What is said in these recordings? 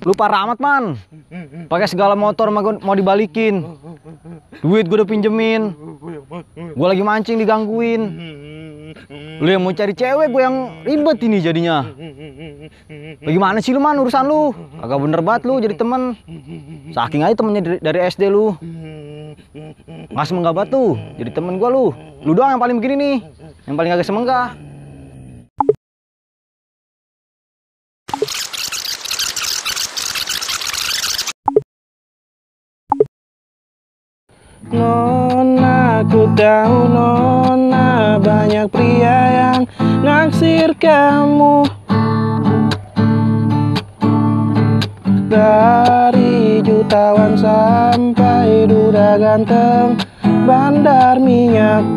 Lu parah amat, Man. Pakai segala motor mau dibalikin. Duit gue udah pinjemin. Gue lagi mancing digangguin. Lu yang mau cari cewek, gue yang ribet ini jadinya. Bagaimana sih lu, Man, urusan lu? Agak bener banget lu jadi temen. Saking aja temennya dari SD lu. Nggak semenggah banget tuh jadi temen gue lu. Lu doang yang paling begini nih. Yang paling agak semenggah. Nona, aku tahu Nona, banyak pria yang naksir kamu. Dari jutawan sampai duda ganteng bandar minyak.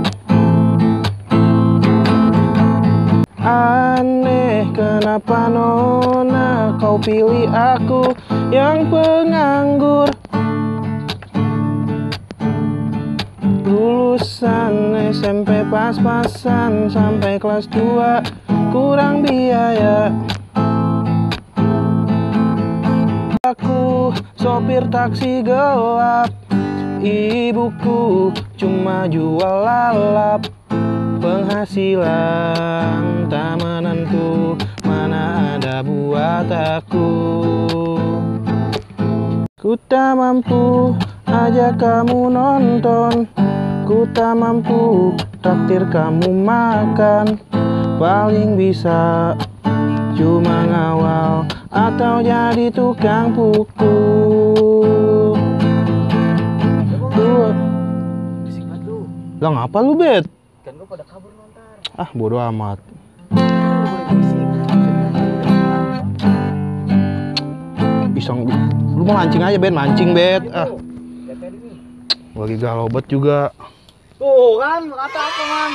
Aneh kenapa Nona kau pilih aku yang penganggur. Lulusan SMP pas-pasan sampai kelas 2 kurang biaya. Aku sopir taksi gelap, ibuku cuma jual lalap. Penghasilan tak menentu, mana ada buat aku. Ku tak mampu ajak kamu nonton, ku tak mampu traktir kamu makan. Paling bisa cuma ngawal atau jadi tukang pukul. Lah ngapa lu, Bet? Kan gue pada kabur nontar. Ah, bodo amat. Iseng, lu mau mancing aja, Bet, mancing, Bet. Ah, lagi galau bet juga. Tuh kan, kata apa, Man?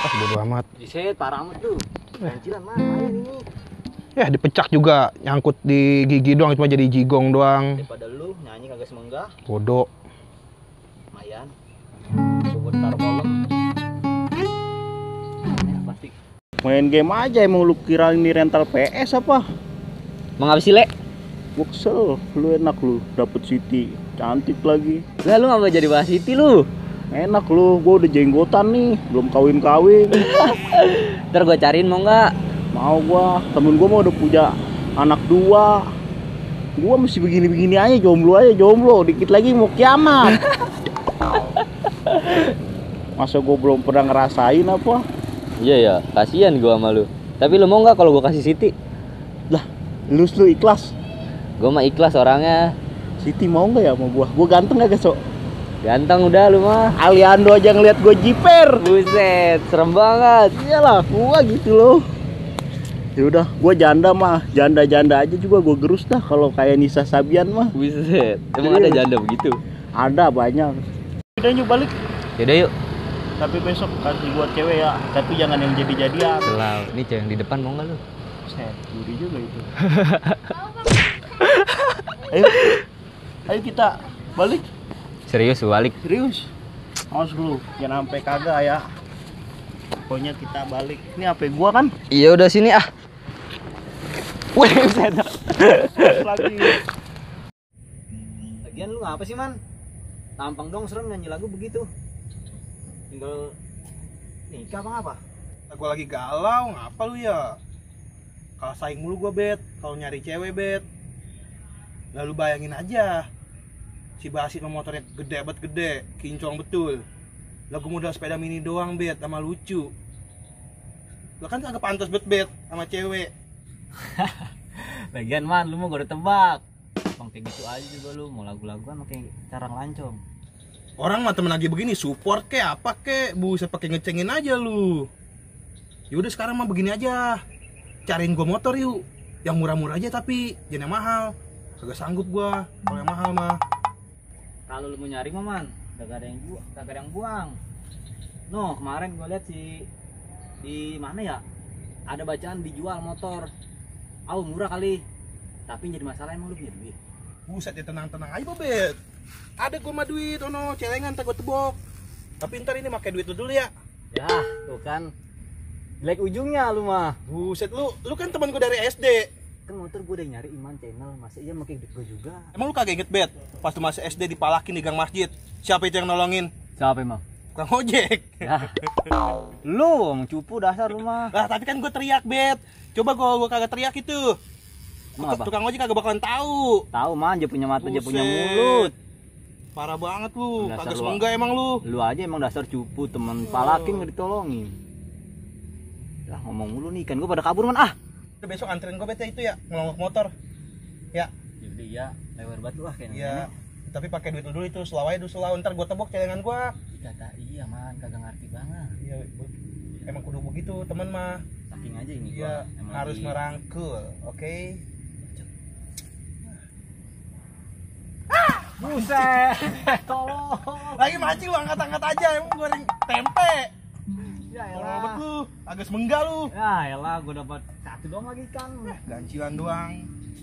Ah, bodo amat. Diset, parah amat tuh. Cilan, Man, main ini. Ya, dipecak juga, nyangkut di gigi doang, cuma jadi jigong doang. Daripada lu nyanyi kagak semenggah. Bodoh. Lumayan. Gue taruh kolom. Pasti. Main game aja, emang lu kira ini rental PS apa? Mau ngabis sih, Le? Gua kesel, lu enak lu dapet Siti, cantik lagi. Lah lu ngapa jadi bahas Siti lu? Enak lu, gua udah jenggotan nih, belum kawin-kawin. Ntar gue cariin mau nggak? Mau gua, temen gua mau udah punya anak 2. Gua masih begini-begini aja, jomblo, dikit lagi mau kiamat. Masa gua belum pernah ngerasain apa? Iya ya, kasihan gue sama lu. Tapi lu mau nggak kalau gue kasih Siti? Lah, lu ikhlas? Gue mah ikhlas orangnya. Siti mau nggak ya sama gua? Gua ganteng gak, Sok? Ganteng udah lu mah. Aliando aja ngeliat gua jiper. Buset, serem banget. Iyalah, gua gitu loh. Ya udah, gua janda mah, janda aja juga gua gerus dah kalau kayak Nisa Sabian mah. Buset, emang ada janda begitu? Ada banyak. Udah yuk balik. Yaudah yuk. Tapi besok kasih buat cewek ya, tapi jangan yang jadi-jadian. Selalu. Ini cewek yang di depan mau nggak lu? Set, juri juga itu. Ayo kita balik. Serius balik? Serius. Awas lu, jangan sampai kagak ya. Pokoknya kita balik. Ini HP gua kan? Iya udah sini ah. Wih, buset. Lagi. Lagian lu ngapa sih, Man? Tampang dong serem nyanyi lagu begitu. Tinggal nikah apa? Gue lagi galau, ngapa lu ya? Kalau saing mulu gue, Bet. Kalau nyari cewek, Bet. Lalu bayangin aja, si Basit motornya gede banget, gede, kinclong betul. Lagu modal sepeda mini doang, Bet, sama lucu. Lo kan agak pantas Bet sama cewek. Lagian, Man, lu mau gue udah tebak. Bang kayak gitu aja juga lu, mau lagu-lagu kan pakai cara ngelancong. Orang mah temen lagi begini, support kek apa kek, buset pakai ngecengin aja lu. Yaudah sekarang mah begini aja, cariin gua motor yuk, yang murah-murah aja tapi jangan yang mahal. Kagak sanggup gua kalau yang mahal mah. Kalau lu mau nyari mah, Man, kagak ada yang buang. Noh, kemarin gua lihat di mana ya? Ada bacaan dijual motor. Murah kali. Tapi jadi masalah emang lu punya duit. Buset ya, tenang-tenang aja, Bet. Ada gua mah duit, celengan tak gua tebok. Tapi ntar ini pakai duit lu dulu ya. Ya, tuh kan. Jelek ujungnya lu mah. Buset, lu kan temen gua dari SD. Kan motor gue udah nyari Iman channel, masa iya pakai duit gue juga. Emang lu kagak inget bet? Pas lu masih SD dipalakin di gang masjid. Siapa itu yang nolongin? Siapa emang? Tukang ojek. Ya. Lu mau cupu dasar lu mah. Lah tapi kan gue teriak bet. Coba gue kagak teriak itu. Emang apa? Tukang ojek kagak bakalan tahu. Tahu man, dia punya mata, dia punya Buset. mulut. Parah banget lu. Dasar Kagak lu. semenggak emang lu. Lu aja emang dasar cupu, temen palakin nggak ditolongin. Lah ngomong mulu nih, kan gue pada kabur man ah. Udah besok anterin gue bet ya itu ya, ngelonggok motor. Ya. Jadi ya, lebar banget lu ah kayaknya. Iya. Tapi pakai duit lu dulu itu, selawai dulu selaw, ntar gue tebok celengan gue. Kata iya man, kagak ngerti banget. Iya, emang kudu begitu teman mah. Saking aja ini Iya, gua emang harus lagi- merangkul, oke? Buset, tolong. Lagi mancing lu angkat-angkat aja, emang goreng tempe. Ya Robet lu, agak semenggak lu. Ya elah, gue dapat satu doang lagi kan. Gancilan doang.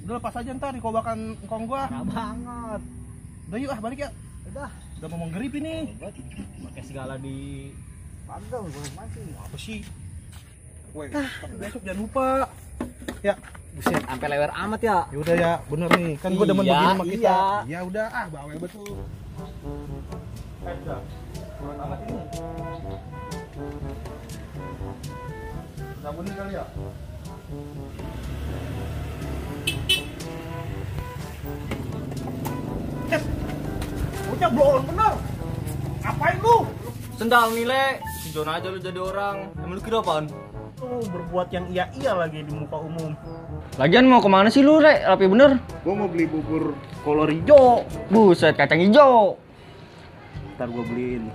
Udah lepas aja ntar di kobakan engkong gua. Parah banget. Udah yuk balik ya. Udah, Udah mau gerip ini. obat. Pakai segala di pagang gue mancing. Apa sih? Woi, tapi besok jangan lupa. Ya, Buset, sampai lewer amat ya. yaudah ya, bener nih. Kan gua demen Iya, begini sama kita. iya. Ya udah, bawel betul. Udah. Buat amat ini. Sabunin kali ya? Bocah bloon bener. Ngapain lu? Sendal nilai, si Jon aja lu jadi orang. Emang lu kira apaan? Lu berbuat yang iya-iya lagi di muka umum. Lagian mau kemana sih lu, Rek? Rapi bener. Gua mau beli bubur kolor hijau. Buset, kacang hijau. Ntar gua beliin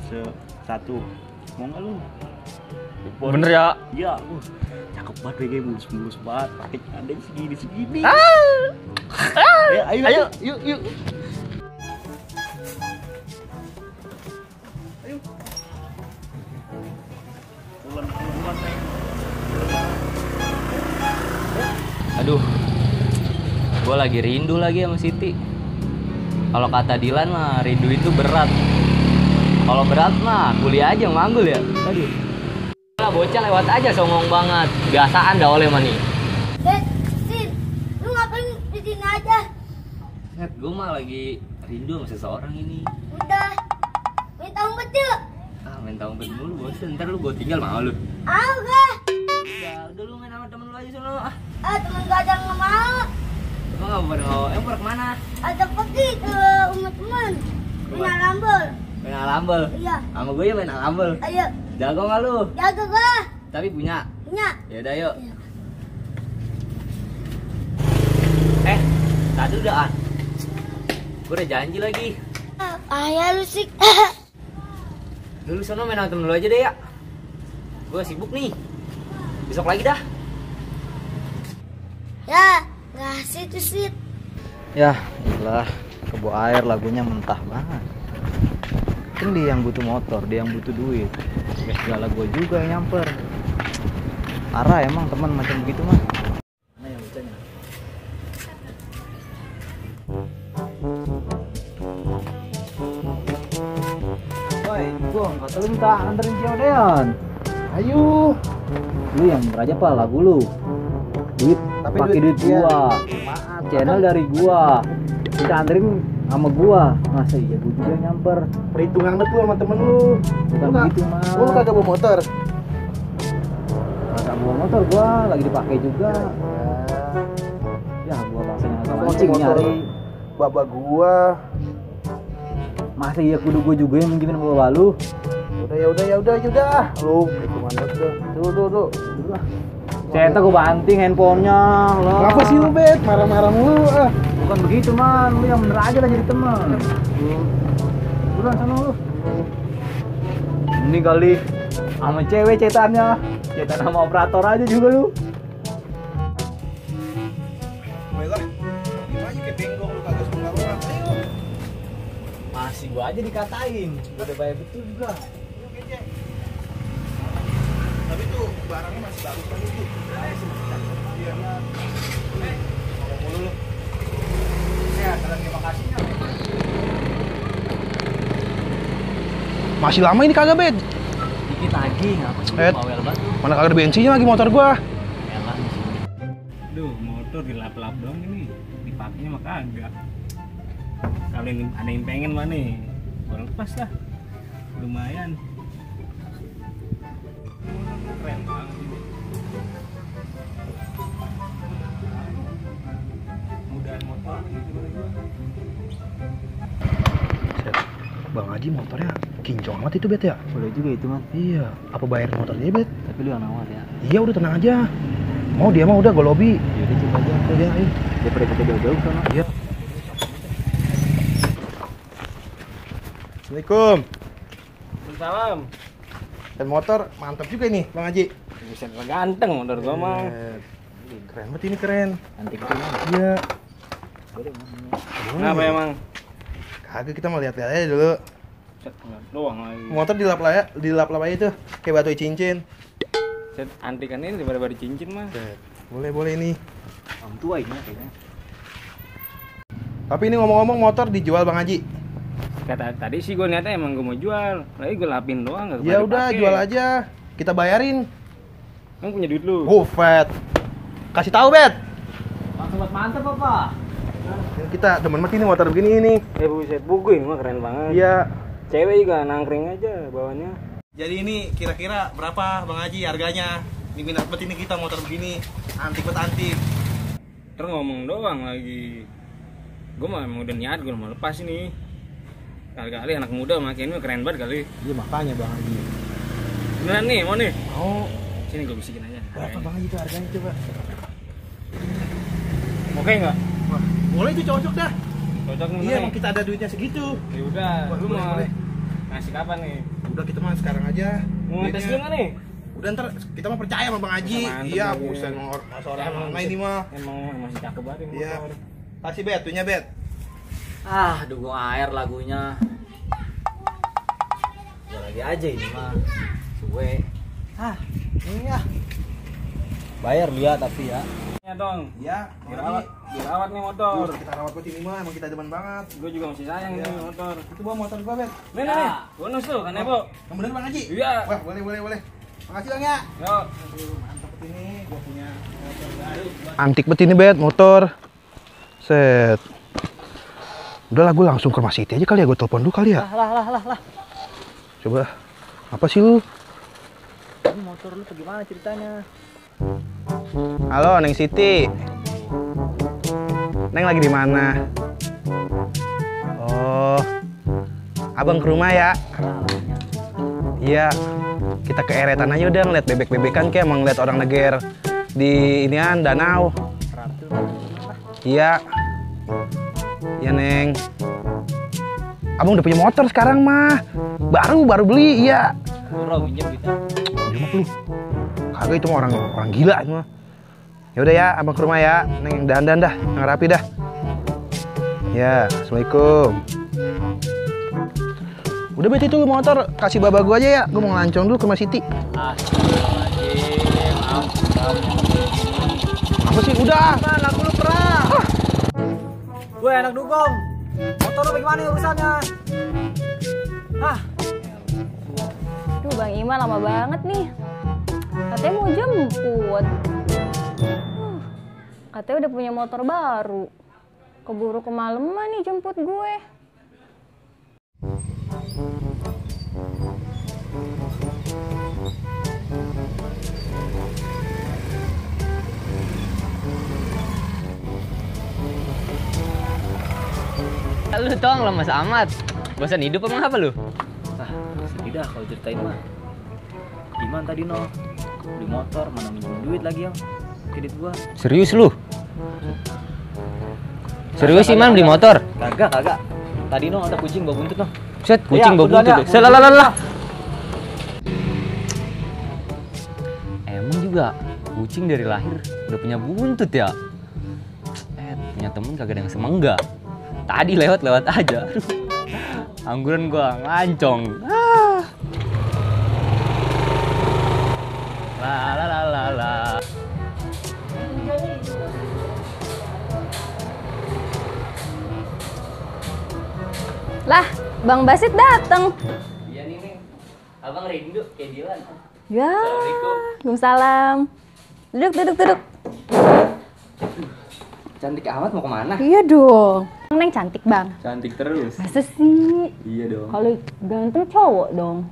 satu. Mau nggak lu? Bener ya? Iya, cakep banget BG, mulus-mulus banget, pakai cadeng segini-segini. Ya, ayo, Yuk, yuk. Bulan-bulan nih. Aduh, gue lagi rindu lagi sama Siti. Kalau kata Dilan mah rindu itu berat. Kalau berat mah kuliah aja manggul ya. Aduh. Lah bocah lewat aja songong banget. Biasaan dah oleh mani. Bet, Sin, lu ngapain di sini aja? Gue mah lagi rindu sama seseorang ini. Udah, minta umpet yuk. Ah, main tahu umpet mulu bosen. Ntar lu gue tinggal mau lu. Agak, Udah lu main sama temen lu aja sono. Ah, temen gak ada yang nggak mau. lu nggak pada mau. Pada kemana? Ada pergi ke rumah teman. Main rambel. Main alambel. Iya, Sama gue ya main alambel. ayo, Jago nggak lu? jaga gua. Tapi punya. Punya. Ya udah yuk. Iya. Tadi udah ah. Gue udah janji lagi. Ayah lu sih. Dulu sono main sama temen lu aja deh ya. Gue sibuk nih. Besok lagi dah. Ya, nggak asik tuh sih. Ya, gila. Kebo air lagunya mentah banget. Kan dia yang butuh motor, dia yang butuh duit. Ya segala gue juga yang nyamper. Parah emang teman macam begitu mah. Mana yang bocahnya? Woi, Gong, kata lu minta anterin si Odeon. Ayo. Lu yang beraja apa lagu lu? Duit, Tapi pakai duit- duit gua. Maaf, Channel dari gua. Kita anterin sama gua. Masa iya gua juga nyamper. perhitungan betul sama temen lu. Bukan Lu begitu, Mas. Lu kagak bawa motor. Masa bawa motor gua lagi dipakai juga. Ya gua bangsanya nggak Motor- mancing motor. nyari. Baba gua. Masa iya kudu gua juga yang minjemin bawa lu. Ya udah. Lu perhitungan betul. Tuh. Saya gua banting handphonenya lo. Kenapa sih lu bet? Marah-marah mulu ah. Bukan begitu man, lu yang bener aja lah jadi teman. Buruan sana lu. Ini kali sama cewek cetannya, cetan sama operator aja juga lu. Baiklah. Gimana kayak bengkong lu kagak semangat orang. Ayo. Masih gua aja dikatain, gua udah bayar betul juga. Ayo, Gece. Tapi tuh barangnya masih bagus banget tuh. Iya. Ngomong mulu lu. Ya, terima kasih. Masih lama ini kagak bet? Dikit lagi ngapa sih Eh. bawel banget. Mana kagak ada bensinnya lagi motor gua. Elah di sini. Duh, motor motor dilap-lap doang ini, dipakainya mah kagak. Kalau ini ada yang pengen mah nih, gua lepas lah. Lumayan. Keren banget ini. Mudahan motor gitu gua. Set. Bang Haji motornya kinclong amat itu Bet ya? Boleh juga itu man. Iya, apa bayar motornya Bet? Tapi lu yang nawar ya. Iya udah tenang aja. Mau dia mah udah gue lobby. Yaudah coba aja. Udah ayo. Daripada kita jauh-jauh sana. Iya. Assalamualaikum. Salam. Dan motor mantap juga ini Bang Haji. Bisa ganteng motor gua mah. Keren banget ini keren. Nanti kita man. Iya. Kenapa emang? Kagak kita mau lihat-lihat aja dulu. Set doang lagi. Motor dilap-lap aja tuh kayak batu cincin. Set antikan ini daripada cincin mah. Boleh ini. Orang tua ini kayaknya. Tapi ini ngomong-ngomong motor dijual Bang Haji. Kata tadi sih gue niatnya emang gue mau jual, lagi gue lapin doang nggak. Ya udah jual aja. Kita bayarin. Emang punya duit lu? Buffet. Kasih tahu Bet. Sobat mantep apa? Kita demen banget ini motor begini ini. Buset, buku ini mah keren banget. Iya. Cewek juga nangkring aja bawahnya. Jadi ini kira-kira berapa Bang Haji harganya? Ini minat banget ini kita motor begini. Antik banget antik. Terus ngomong doang lagi. Gue mah emang udah niat gue mau lepas ini. Kali-kali anak muda makin ini keren banget kali. Iya makanya Bang Haji. Beneran nih, mau nih? Mau Sini gue bisikin aja. berapa Bang Haji itu harganya coba? Oke nggak? Wah, boleh itu cocok dah. Cocok nih. Iya emang kita ada duitnya segitu. Ya udah, Wah, lu boleh, mau boleh. ngasih kapan nih? Udah kita mah sekarang aja. Mau tes dulu nggak nih? Udah ntar kita mah percaya sama Bang Haji. Mantep, Iya, Bang. buset masa orang Emang mana ini mah. Emang masih cakep banget ini Iya. motor. Kasih Bet, tuhnya Bet. Ah, dukung air lagunya. Gua lagi aja ini mah. Suwe. Ah, ini ya. Bayar lu ya tapi ya. Ya dong. Iya, Dirawat nih motor. Kita rawat buat ini mah emang kita demen banget. Gue juga masih sayang Iya. nih motor. Itu bawa motor gua Bet. Nih nih, bonus tuh kan Ebo. Yang bener Bang Haji? Iya. Wah, boleh. Makasih Bang ya. Yuk. Mantap ini, gua punya motor baru. Antik banget ini Bet, motor. Set. Udahlah gue langsung ke rumah Siti aja kali ya, gue telepon dulu kali ya. Lah. Coba. Apa sih lu? Ini motor lu tuh gimana ceritanya? Halo, Neng Siti. Neng lagi di mana? Oh. Abang ke rumah ya? Iya. Kita ke eretan aja udah ngeliat bebek-bebekan kayak emang ngeliat orang neger di inian danau. Iya. Iya, Neng. Abang udah punya motor sekarang mah. Baru beli, iya. Bro, minjem kita. Minjem lu. Kagak itu mah orang gila itu mah. Ya udah ya, Abang ke rumah ya. Neng dandan dah, yang rapi dah. Ya, Assalamualaikum. Udah Bet itu motor kasih baba gua aja ya. Gua mau ngelancong dulu ke rumah Siti. Apa sih? Udah. Man, aku lu perah. Gue anak dukung. Motor lu bagaimana urusannya? Hah? Duh, Bang Iman lama banget nih. Katanya mau jemput. Katanya udah punya motor baru. Keburu kemalaman nih jemput gue. Lu tong lemes amat. Bosan hidup emang apa lu? Ah, sedih dah kalau ceritain mah. Iman tadi no beli motor mana minjem duit lagi yang kredit gua. Serius lu? Serius sih man beli motor? Kagak. Tadi no ada kucing bawa buntut no. Set, kucing Iya, bawa duluan buntut. ya. Selalalah. Emang juga kucing dari lahir udah punya buntut ya? Punya temen kagak ada yang semengga. Tadi lewat aja. Aduh. Angguran gua ngancong. La. Lah, Bang Basit datang. Iya nih, Neng. Abang rindu kayak Dilan. Ya. Assalamualaikum. Waalaikumsalam. Duduk. Cantik amat mau kemana? Iya dong. Neng cantik bang. Cantik terus. Masa sih? Iya dong. Kalau ganteng cowok dong.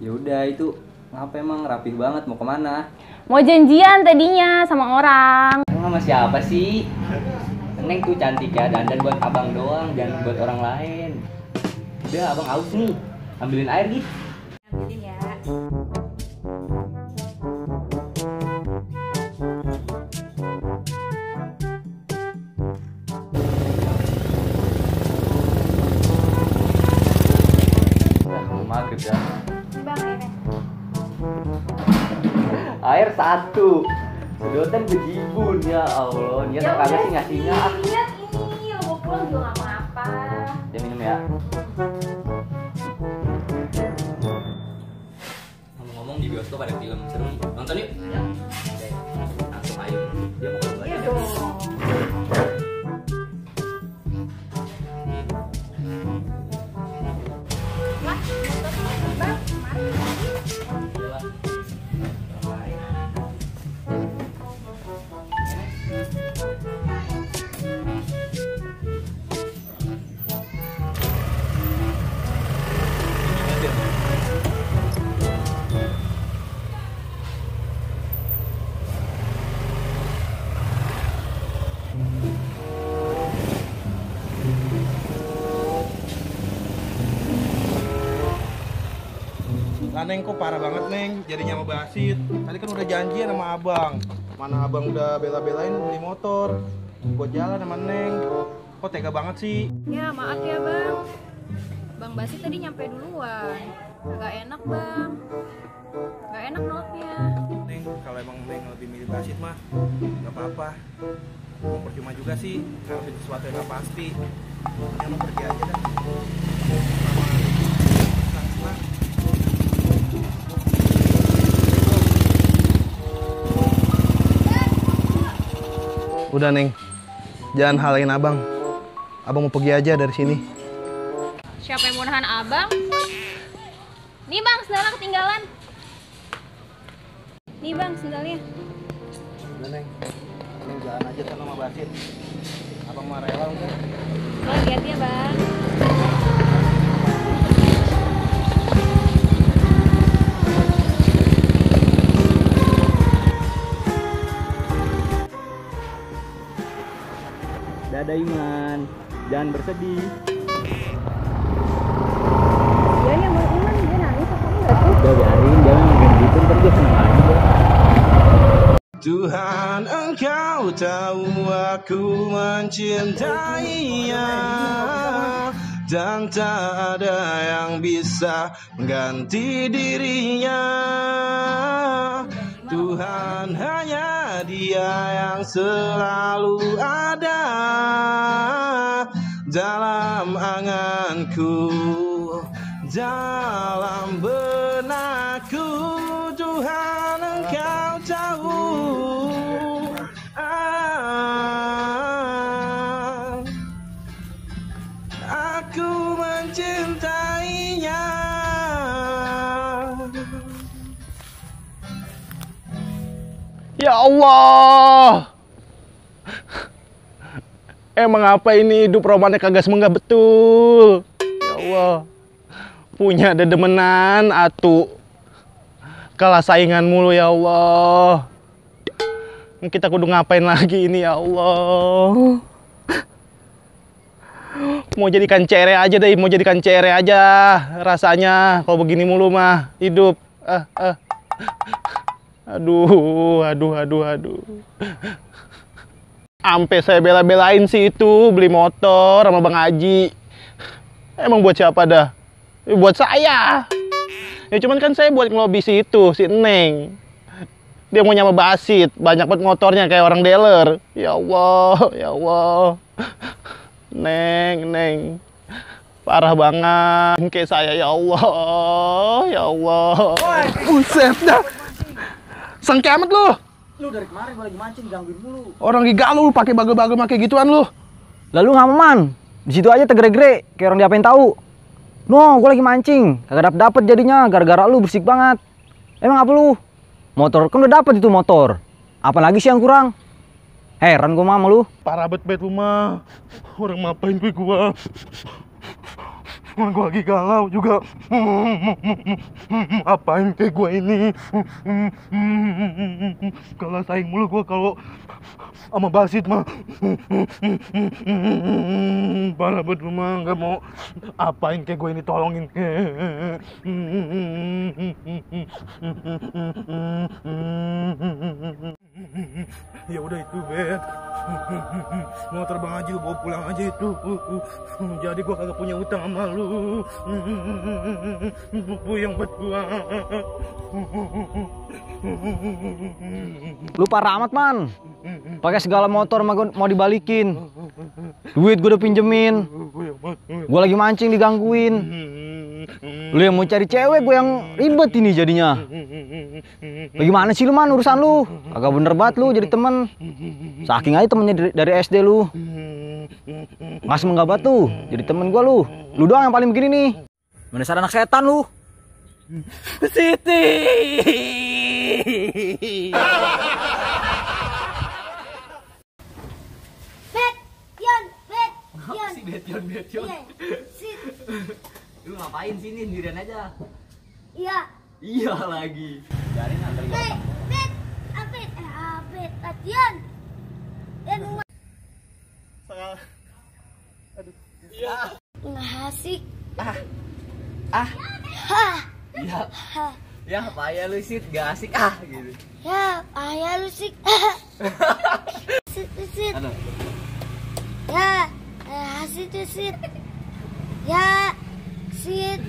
Ya udah itu ngapa emang rapih banget mau kemana? Mau janjian tadinya sama orang. Emang sama siapa sih? Neng tuh cantik ya, dandan buat abang doang, jangan buat orang lain. Udah abang aus nih, ambilin air nih. Ambilin ya. Maghrib ya. Bang ini. Air satu. Sedotan bejibun ya Allah. Niat kagak sih ngasihnya. Lihat ini, lo mau pulang juga nggak apa-apa. Dia minum ya. Ngomong-ngomong di bioskop ada film seru. Nonton yuk. Ya. Langsung ayo. Dia mau keluar. Iya dong. Lah, bang, Lah Neng kok parah banget Neng, jadinya sama Basit. Tadi kan udah janjian sama abang. Mana abang udah bela-belain beli motor buat jalan sama Neng. Kok tega banget sih? Ya maaf ya bang, Bang Basit tadi nyampe duluan. Gak enak bang, gak enak nolaknya. Neng, kalau emang Neng lebih milih Basit mah gak apa-apa. Mau percuma juga sih, ngarepin sesuatu yang gak pasti. Yang mau pergi aja dah. Senang-senang. Udah Neng, jangan halangin abang. Abang mau pergi aja dari sini. Siapa yang mau nahan abang? Nih bang, sendalnya ketinggalan. Nih bang, sendalnya. Udah Neng, Neng jalan aja sana sama Basit. Abang mah rela udah. Oh, lihat ya bang. Dadah Iman, jangan bersedih. Iya ya bang Iman, dia nangis apa enggak tuh? Udah biarin, jangan ngomong gitu, ntar dia seneng aja. Tuhan engkau tahu aku mencintainya dan tak ada yang bisa mengganti dirinya. Tuhan hanya Dia yang selalu ada dalam anganku, dalam benakku. Tuhan engkau tahu aku mencintainya. Ya Allah, emang apa ini hidup romannya kagak semenggah betul. Ya Allah, punya dedemenan atu kalah saingan mulu ya Allah. Kita kudu ngapain lagi ini ya Allah. Mau jadikan cere aja deh, mau jadikan cere aja rasanya kalau begini mulu mah hidup. Aduh. Ampe saya bela-belain sih itu beli motor sama Bang Haji. Emang buat siapa dah? Buat saya. Ya cuman kan saya buat ngelobi si Neng. Dia mau nyama Basit, banyak banget motornya kayak orang dealer. Ya Allah. Neng. Parah banget kayak saya, ya Allah. Buset dah. Sengke amat lu. Lu dari kemarin gua lagi mancing gangguin mulu. Orang giga lu pakai bagel-bagel pakai gituan lu. Lalu nggak aman. Di situ aja tegere-gere kayak orang diapain tahu. No, gue lagi mancing. Kagak dapet jadinya gara-gara lu bersik banget. Emang apa lu? Motor kan udah dapet itu motor. Apalagi sih yang kurang? Heran gua sama lu. Parah bet rumah. Orang ngapain gue gua? Orang gua lagi galau juga. Apain kayak gua ini? Kalau saing mulu gua kalau sama Basit mah. Parah bet rumah, nggak mau apain kayak gua ini, tolongin ke. Ya udah itu bet. Mau terbang aja, bawa pulang aja itu. Jadi gua kagak punya utang sama lu. Yang buat gua. Lu parah amat, Man. Pakai segala motor mau dibalikin. Duit gua udah pinjemin. Gua lagi mancing digangguin. Lu yang mau cari cewek, gua yang ribet ini jadinya. Bagaimana sih lu, Man, urusan lu? Agak bener banget lu jadi temen. Saking aja temennya dari SD lu. Nggak semenggabat tuh jadi temen gua lu. Lu doang yang paling begini nih. Mendasar anak setan lu. Siti. Bet, Yon, Bet, Yon. Si Bet Yon. Iya, sit. Lu ngapain sini sendirian aja? Iya. Iya lagi. Biarin antar gua. Bet, Abet, Abet, Yon. Dan rumah. Nggak asik. Ah. Hah. Ya. Hah. Ya payah lu sih, gak asik gitu. Ya, ayah lu sih. Sit, sit. Aduh. Ya, sit, sit. Ya, sit.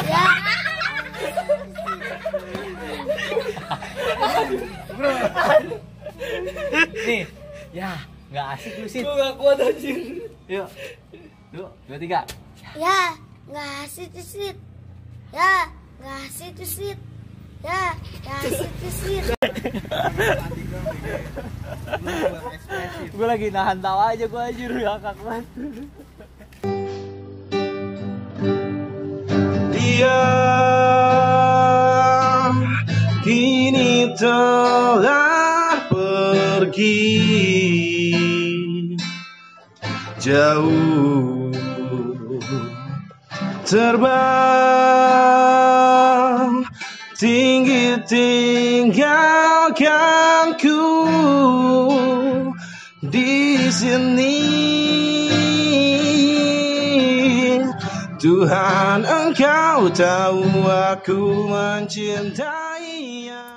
Ya. Nih, ya gak asik lu sih. Gua gak kuat anjir. Yuk. 2, 3. Ya, nggak sit, sit. Ya, nggak sit, sit. Ya, nggak sit, sit. Gue lagi nahan tawa aja, gue anjir ngakak banget. Dia kini telah pergi jauh, terbang tinggi tinggalkanku di sini. Tuhan, Engkau tahu aku mencintainya.